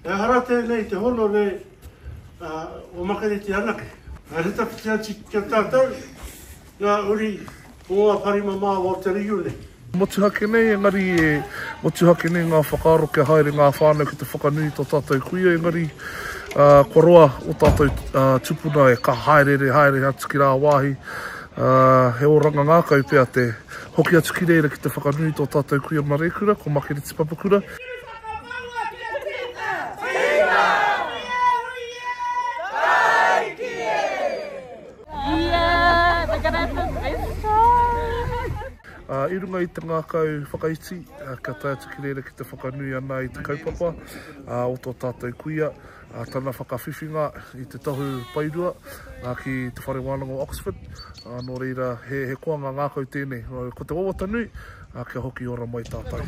Ehara tēnei te honore o Makereti anake. He tawhiti atu ki a tātou, ngā uri o ngā pari mamao o te riu nei. Motuhake nei, engari e motuhake nei ngā whakaaro kia haere ngā whānau ki te whakanui i tō tātou kuia, engari kua roa ō tātou tupuna e ka haereere haere atu ki rāwāhi, he oranga ngākau pea te hoki atu ki reira ki te whakanui i tō tātou kuia Mareikura, ko Makereti Papakura. Ā, i runga i te ngākau whakaiti, kia tae atu ki reira ki te whakanui ana i te kaupapa o tō tātou kuia, tana whakawhiwhinga i te tohu paerua ki Te Whare Wānanga o Oxford, nō reira, he koanga ngākau tēnei. Ko te wawata nui, kia hoki ora mai tātou.